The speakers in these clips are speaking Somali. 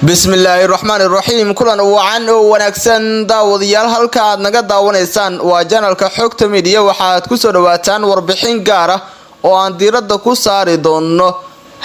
Bismillaahi raxmaani raxiim. Kulan wacan oo wanaagsan, daawadayaal. Halka aad naga daawanaysaan waa channelka Xogta Media. Waxaad kusoo dhawaataan warbixin gaar ah oo aan diiradda ku saari doono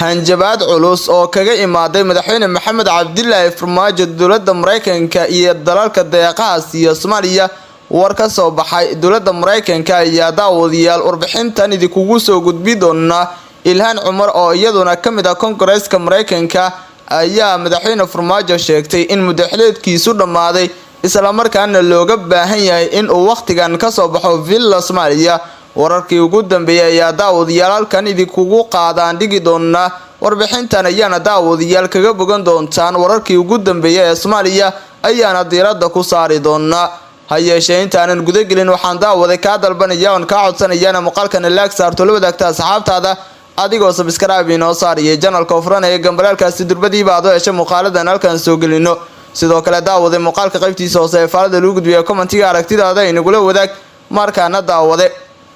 hanjabaad culus oo kaga imaaday Madaxweyne Maxamed Cabdilaahi Farmaajo dowladda Mareykanka iyo dalalka deeqaha siiya Soomaaliya. War ka soo baxay dowladda Mareykanka ayaa, daawadayaal, warbixintan idinkugu soo gudbi doonaa. Ilhaan Cumar oo iyaduna ka mid ah Koongareeska Mareykanka ayaa Madaxweyne Farmaajo sheegtay in muddaxileedkiisu dhammaaday, islamarkaana looga baahan yahay in uu wakhtigan kasoo baxo Villa Soomaaliya. Wararkii ugu dambeeyay ayaa, daawadayaal, halkan idinkugu qaadaan dhigi doonaa. Warbixintan ayaana, daawadayaal, kaga bogan doontaan. Wararkii ugu dambeeyay ee Soomaaliya ayaana diiradda ku saari doonaa. Ha yeeshee, intaanan gudagelin, waxaan, daawaday, kaa dalbanaya oon kaa codsanayaana muuqaalkana like saarto, la wadaagta asxaabtaada, adigoo subscribe inoo saariyay channelka furanaya gambaleelkaasi durbadiiba aad u heshay muuqaaladan halkan soo gelino. Sidoo kale, daawaday, muuqaalka qaybtiisa hoose ee faalada lagu gudbiya commentiga aragtidaada inagula wadaag. Markaana, daawade,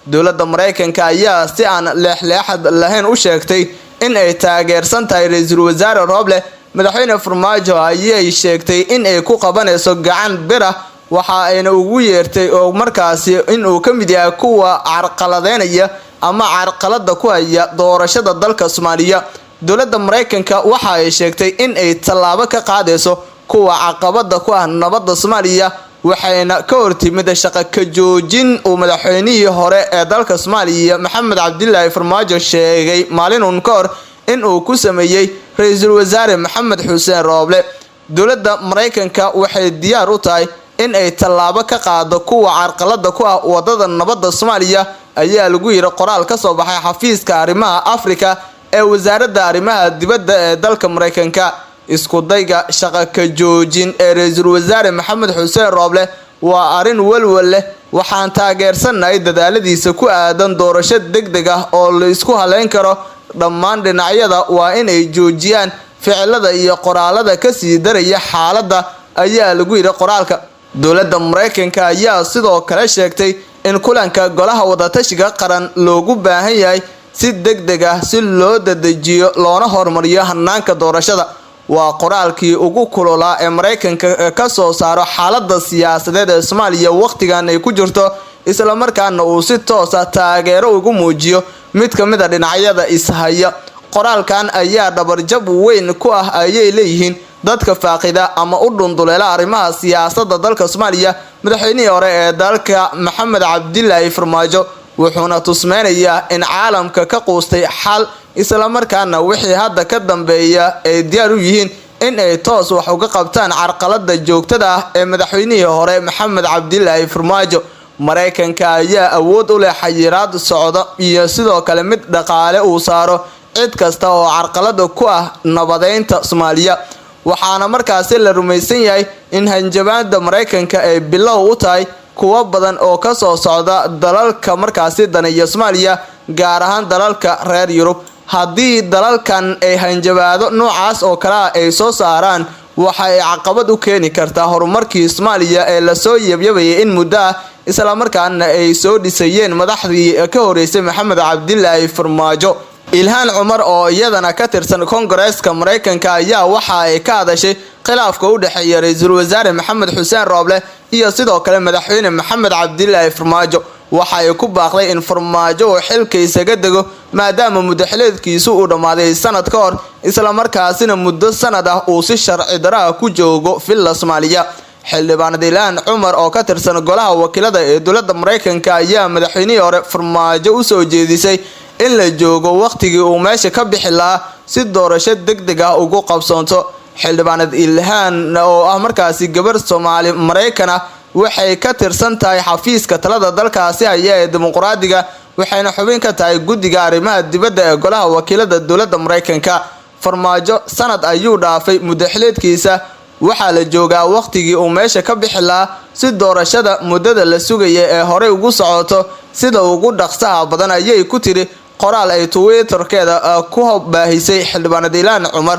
dowladda Mareykanka ayaa si aan leexleexad lahayn u sheegtay in ay taageersan tahay Ra-iisul Wasaare Rooble. Madaxweyne Farmaajo ayay sheegtay in ay ku qabanayso gacan bir ah. Waxa ayna ugu yeertay oo markaasi inuu ka mid yahay kuwa carqaladeynaya ama carqalada ku haya doorashada dalka Soomaaliya. Dowladda Mareykanka waxa ay sheegtay in ay tallaabo ka qaadayso kuwa caqabada ku ah nabadda Soomaaliya, waxayna ka hortimid shaqo ka joojin uu madaxweynihii hore ee dalka Soomaaliya Maxamed Cabdilaahi Farmaajo sheegay maalinun ka hor in uu ku sameeyey Ra-iisul Wasaare Maxamed Xuseen Rooble. Dowladda Mareykanka waxay diyaar u tahay in ay tallaabo ka qaado kuwa carqalada ku ah wadada nabadda Soomaaliya, ayaa lagu yiri qoraal ka soo baxay xafiiska arrimaha Afrika ee wasaaradda arrimaha dibadda ee dalka Mareykanka. Isku dayga shaqo ka joojin ee Ra-iisul Wasaare Maxamed Xuseen Rooble waa arrin walwal leh. Waxaan taageersannahay dadaaladiisa ku aadan doorasho deg deg ah oo la isku haleyn karo. Dhammaan dhinacyada waa inay joojiyaan ficilada iyo qoraalada kasii daraya xaaladda, ayaa lagu yidhi qoraalka. Dowladda Mareykanka ayaa sidoo kale sheegtay in kulanka Golaha Wadatashiga Qaran loogu baahan yahay si deg deg ah si loo dadejiyo loona horumariyo hanaanka doorashada. Waa qoraalkii ugu kululaa ee Mareykanka ka soo saaro xaalada siyaasadeed ee Soomaaliya wakhtigan ay ku jirto, islamarkaana uu si toosa taageero ugu muujiyo mid ka mid a dhinacyada ishaya. Qoraalkan ayaa dhabarjab weyn ku ah, ayay leeyihiin dadka faaqida ama u dhunduleela arrimaha siyaasadda dalka Soomaaliya, madaxweynihii hore ee dalka Maxamed Cabdilaahi Farmaajo, wuxuuna tusmeynayaa in caalamka ka quustay xal, islamarkaana wixii hadda ka dambeeya ay diyaar u yihiin in ay toos wax uga qabtaan carqalada joogtada ah ee madaxweynihii hore Maxamed Cabdilaahi Farmaajo. Mareykanka ayaa awood u leh xayiraad socda iyo sidoo kale mid dhaqaale uu saaro cid kasta oo carqalada ku ah nabadeynta Soomaaliya. Waxaana markaasi la rumaysan yahay in hanjabaada Mareykanka ay bilow u tahay kuwo badan oo kasoo socda dalalka markaasi daneeya Soomaaliya, gaar ahaan dalalka reer Yurub. Haddii dalalkan ay hanjabaado noocaas oo kale ah ay soo saaraan, waxa ay caqabad u keeni kartaa horumarkii Soomaaliya ee lasoo yabyabayay in muddo ah, islamarkaana ay soo dhisayeen madaxdii ka horeysay Maxamed Cabdilaahi Farmaajo. Ilhaan Cumar oo iyadana ka tirsan Koongareeska Mareykanka ayaa waxa ay ka hadashay khilaafka u dhexeeya Ra-iisul Wasaare Maxamed Xuseen Rooble iyo sidoo kale Madaxweyne Maxamed Cabdilaahi Farmaajo. Waxa ay ku baaqday in Farmaajo uu xilka isaga dego, maadaama muddaxileedkiisu uu dhammaaday sanad ka hor, islamarkaasina muddo sanad ah uu si sharci daraha ku joogo Villa Soomaaliya. Xildhibaanad Ilhaan Cumar oo ka tirsan golaha wakiilada ee dowladda Mareykanka ayaa madaxweynihii hore Farmaajo usoo jeedisay in la joogo wakhtigii uu meesha ka bixi lahaa si doorasho deg deg ah ugu qabsoonto. Xildhibaanad Ilhaan oo ah markaasi gabar Soomaali Maraykan ah, waxay ka tirsan tahay xafiiska talada dalkaasi haya ee Dimuqraadiga, waxayna xubin ka tahay guddiga arrimaha dibadda ee golaha wakiilada dowladda Mareykanka. Farmaajo sanad ayuu dhaafay muddaxileedkiisa. Waxaa la joogaa wakhtigii uu meesha ka bixi lahaa si doorashada muddada la sugaya ee horey ugu socoto sida ugu dhaqsaha badan, ayay ku tiri qoraal ay Twitterkeeda ku baahisay xildhibaanad Ilhaan Cumar.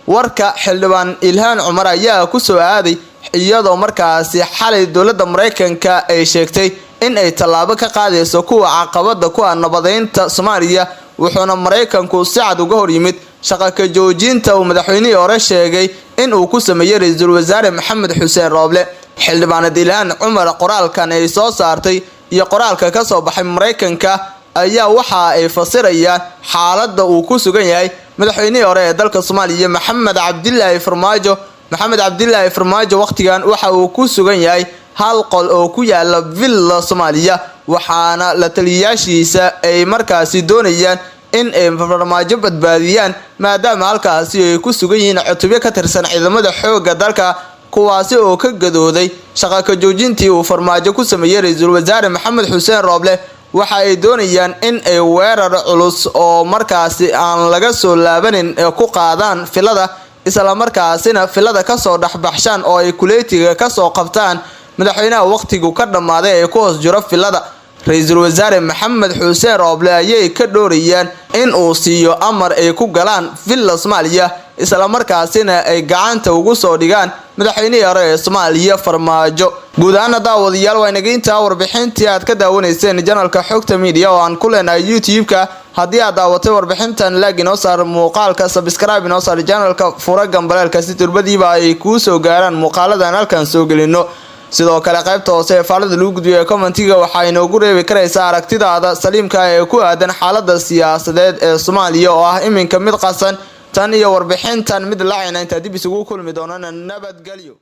Warka Xildhibaan Ilhaan Cumar ayaa kusoo aaday iyadoo markaasi xalay dowladda Mareykanka ay sheegtay in ay tallaabo ka qaadayso kuwa caqabada ku ah nabadeynta Soomaaliya, wuxuuna Maraykanku si cad uga hor yimid shaqa ka joojinta uu madaxweynihii hore sheegay in uu ku sameeyey ra-iisul wasaare Maxamed Xuseen Rooble. Xildhibaanad Ilhaan Cumar qoraalkan ay soo saartay iyo qoraalka ka soo baxay Maraykanka ayaa waxa ay fasirayaan xaaladda uu ku sugan yahay madaxweynihii hore ee dalka Soomaaliya Maxamed Cabdilaahi Farmaajo. Maxamed Cabdilaahi Farmaajo wakhtigan waxa uu ku sugan yahay hal qol oo ku yaala Villa Soomaaliya, waxaana la taliyayaashiisa ay markaasi doonayaan in ay Farmaajo badbaadiyaan, maadaama halkaasi ay ku sugan yihiin cutubyo ka tirsan ciidamada xoogga dalka, kuwaasi oo ka gadooday shaqa ka joojintii uu Farmaajo ku sameeyey ra-iisul wasaare Maxamed Xuseen Rooble. Waxa ay doonayaan in ay weerar culus oo markaasi aan laga soo laabanin ku qaadaan filada, islamarkaasina filada kasoo dhexbaxshaan oo ay kuleetiga kasoo qabtaan madaxweynaha waqtigu ka dhammaaday ee ku hoos jiro filada. Ra-iisul wasaare Maxamed Xuseen Rooble ayay ka dhoorayaan in uu siiyo amar ay ku galaan Villa Soomaaliya, islamarkaasina ay gacanta ugu soo dhigaan madaxweynihii hore ee Soomaaliya Farmaajo. Guud ahaana daawadayaal, waa inaga intaa warbixintii aad ka daawanayseen janalka Xogta Media oo aan ku leenahay YouTube-ka. Haddii aad daawatay warbixintan, like inoo saar muuqaalka, subscribe inoo saar janalka, fura gambaleelka si turbadiiba ay kuu soo gaaraan muuqaaladan halkan soo gelino. Sidoo kale qaybta hoose ee faalada lagu gudbiyo ee commentiga waxaa inoogu reebi karaysaa aragtidaada saliimka ee ku aadan xaalada siyaasadeed ee Soomaaliya oo ah iminka mid qasan. Tan iyo warbixintan mid lacina intaa dib isugu kulmi doonana, nabadgelyo.